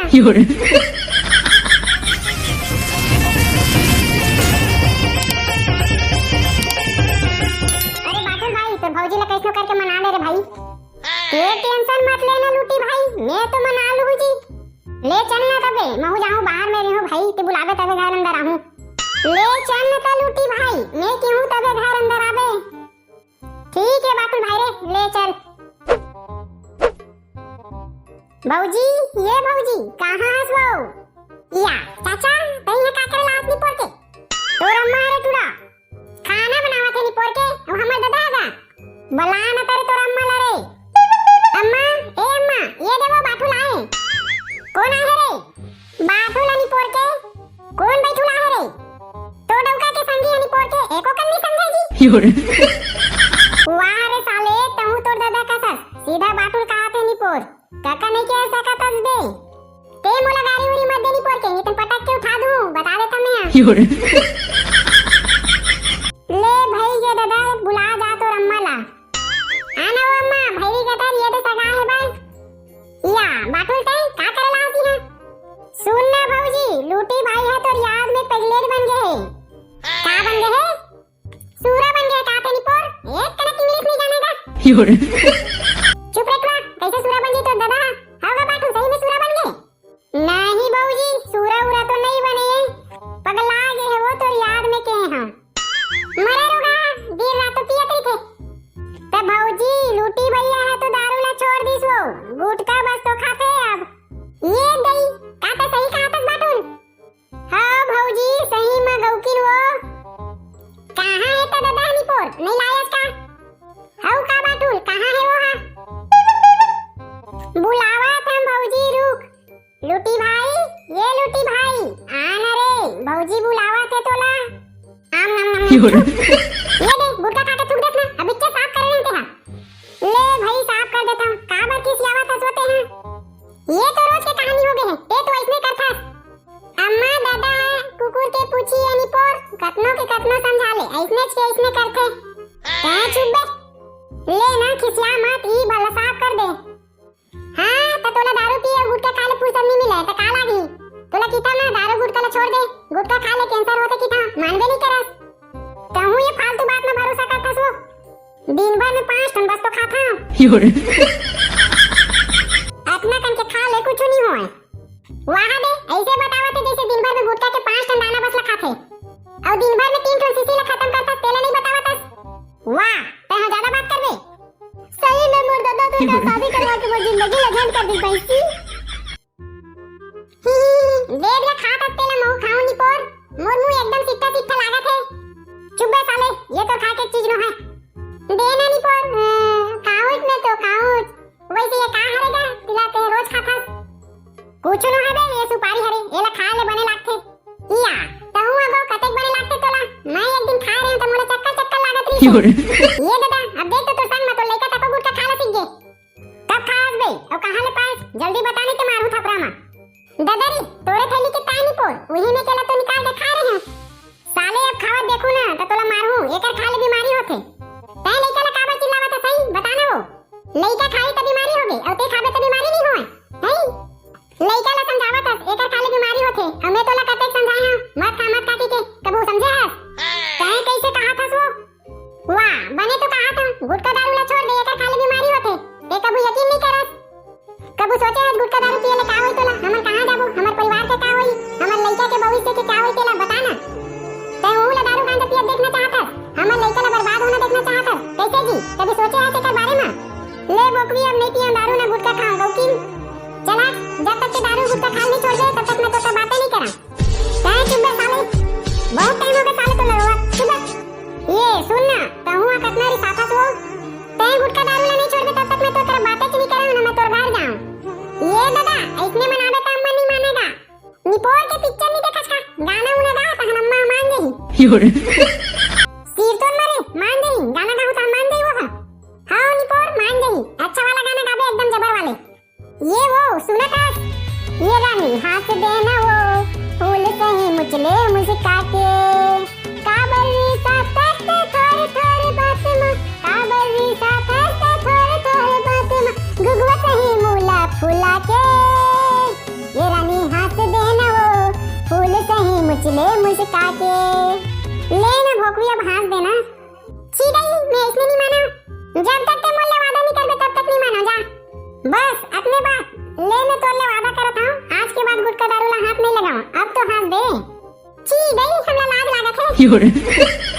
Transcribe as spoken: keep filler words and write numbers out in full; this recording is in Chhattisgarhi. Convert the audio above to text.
अरे बाटुल भाई, तोर भौजी ला कैसनो करके मना ले रे भाई। ते tension मत लेना लूटी भाई, मैं तो मना लूहूँ जी। ले चल ना तबे, महूँ जाहूँ बाहर में रहूँ भाई, ते बुलाबे तबे घर अंदर आहूँ। ले चल ना त लूटी भाई, मैं कहूँ तबे घर अंदर आबे। ठीक है बाटुल भाई रे, ले चल। भौजी, ये भौजी, कहाँ हस वो? या, चाचा, तहीं ह का करे ला हस निपोर के? तोर अम्मा हरे टूरा। खाना बनावत हे निपोर के, अउ हमर ददा ह गा। बला न तरे तोर अम्मा ला रे। अम्मा, ए अम्मा, ये दे वो बाटुल आए। कोन आए रे? बाटुल ह निपोर के। कोन बैठुल आए रे? तोर डौका के संगी ह निपोर के, एको कन नी समझे जी। वाह रे साले, तहूँ तोर ददा कस हस। सीधा बाटुल कहत हे निपोर। कका नहीं कह सकत हस बे। ते मोला गारी उरी मत दे निपोर के, नहीं तो पटक के उठा दूँ, बता देथँव मैं। ले भई गे ददा, बुला जा तोर अम्मा ला। आना वो अम्मा, भई गतर ये तो सगा हे बे। या, बाटुल ते का करे ला हस इहाँ? सुन ना भौजी, लूटी भाई ह तोर याद में पगलेट बन गे हे। का बन गे हे? सूरा बन गे हे का ते निपोर? एक कनक English नहीं जाने का। चुप रे टुरा, कैसे सूरा बन जाही तोर ददा? हव गा बाटुल, सही में सूरा बन गे। नहीं भौजी, सूरा उरा तो नहीं बने हे, पगला गे हे वो तोर याद में कहे हँव। मरे रोगहा, दिन रात तो पियत रहिथे। त भौजी, लूटी भैया ह तो दारू ला छोड़ दिस वो, गुटखा बस तो खाथे अब। ये दई, का ते सही कहत हस बाटुल? हाँ भौजी, सही में गौकिन वो। कहाँ हे त ददा निपोर? नहीं लायस का? हव का बाटुल, कहाँ हे वो हा? बुलावत हँव भौजी, रुक। लूटी भाई, ये लूटी भाई, आ ना रे, भौजी बुलावत हे तोला। आम नाम नाम नाम। ये दे, गुटखा खा के थूक देस ना, अब इच्चे साफ करे रहिथे हा। ले भई, साफ कर देथँव, काबर खिसियावत हस वो ते हा? ये तो रोज के कहानी हो गे हे, ते तो अइसने करथस। अम्मा, ददा ह कुकुर के पूछी ए निपोर, कतनो के कतनो समझा ले, अइसनेच के अइसने करथे। तैं चुप बे। ले ना, खिसिया मत, ई बला साफ कर दे। हाँ, त तोला दारू पिए अउ गुटखा खाए ले फुरसत नइ मिले, त का लागही? तोला किथँव ना, दारू गुटखा ला छोड़ दे, गुटखा खाए ले cancer होथे किथँव, मानबे नइ करस। तहूँ ये फालतू बात म भरोसा करथस वो। दिन भर में पाँच ठन बस तो खाथँव। अतना कन के खा ले, कुछु नइ होय। वाह दे, अइसे बतावत हे जइसे दिन भर में गुटखा के पाँच ठन दाना बस ला खाथे। अउ दिन भर में तीन ठन शीशी ला खतम करथस, तेला नइ बतावत हस। वाह, तैं ह जादा बात करबे। सही में मोर ददा तोर का शादी करवा के मोर जिंदगी ला झंड कर दे भैंसी। ही, ही, ही, दे दे खात हस तेला महूँ खाहूँ निपोर। मोर मुँह एकदम सिट्ठा सिट्ठा लागत हे। चुप बे साले, ये तो खाए के चीज नो हे। दे ना निपोर, अ, खाहूँच मैं तो खाहूँच। वइसे ये का हरे गा, तेला ते रोज खाथस? कुछु नो हरे, ये सुपारी हरे, एला खाए ले बने लागथे। इया, तहूँ अगो कतेक बने लागथे तोला? मैं एक दिन खाए रहेंव त मोला चक्कर चक्कर लागत रहिस। ये ददा, अब देख तो तोर संग म तोर लइका तको गुटखा खाए ला सीख गे। कब खाए हस बे? अउ कहाँ ले पाएस? जल्दी बता नहीं त मारहूँ थपरा म। ददा रे, तोरे थैली के ताय निपोर, उही में केला तो निकाल के खाए रहेंव। साले अब खावत देखहूँ ना त तोला मारहूँ, एकर खाए ले बीमारी होथे। तैं लइका ला काबर चिल्लावत हस सही? बता ना वो। लइका खाही त बीमारी होगे, अउ तैं खाबे त बीमारी नइ होय। हैं? लइका ला समझावत हस, एकर खाए ले बीमारी होथे। अउ मैं तोला कतेक समझाए हँव, मत खा, मत खा कहिके, कभू समझे हस? तैं कइसे कहत हस वो? वाह, बने तो कहत हँव, गुटखा दारू ला छोड़ दे, एकर खाए ले बीमारी होथे। तैं कभू यकीन नइ करस। कभू सोचे हस गुटखा दारू पिए ले का होही तोला? हमन कहाँ जाबो? हमर परिवार के का होही? हमर लइका के भविष्य के का होही तेला बता ना। तैं ओहू ला दारू गांजा पियत देखना चाहत हस? हमर लइका ला बर्बाद होना देखना चाहत हस? कइसे जी? कभी सोचे हस एकर बारे म? ले बोकवी, अब नइ पियँव दारू ना गुटखा खाँव, गौकिन। चल हट, जब तक तैं दारू गुटखा खाल नइ छोड़बे, तब तक मैं तोर से बाते नइ करँव। तैं चुप बे साले, बहुत टाइम होगे साले तोर लगवा, चुप बे। ये सुन ना, तहूँ ह कतना रिसाथस वो। तैं गुटखा दारू ला नइ छोड़बे तब तक मैं तोर करा बातेच नइ करँव ना मैं तोर घर जाँव। ये ददा, अइसने मनाबे त अम्मा नइ माने गा। निपोर के पिक्चर नइ देखस का? गाना उना गा तहन अम्मा मान जाही। सिरतोन मरे, मान जाही, गाना गाहूँ तहन मान जाही वो ह। हाँ निपोर, मान जाही। अच्छा वाला गाना गाबे, एकदम जबर वाले। ये वो, सुनत हस? ये रानी हँस देना वो, फूल सही मुचले मुस्का के। काबर रिसाथस थोर थोर बात म, काबर रिसाथस थोर थोर बात म, गुगवा सही मुँह ला फुला के। ये रानी ले मुझे का के, ले ना भोकवी, अब हाँस देना। छी गई, मैं इसने नहीं माना। जब तक ते मोर ले वादा नहीं करबे, तब तक नहीं माना, जा। बस, अतने बात। ले, मैं तोर ले वादा करत हूँ, आज के बाद गुटखा दारू ला हाथ नहीं लगाऊँ। अब तो हाँस दे। छी गई, हमला लाज लागत है।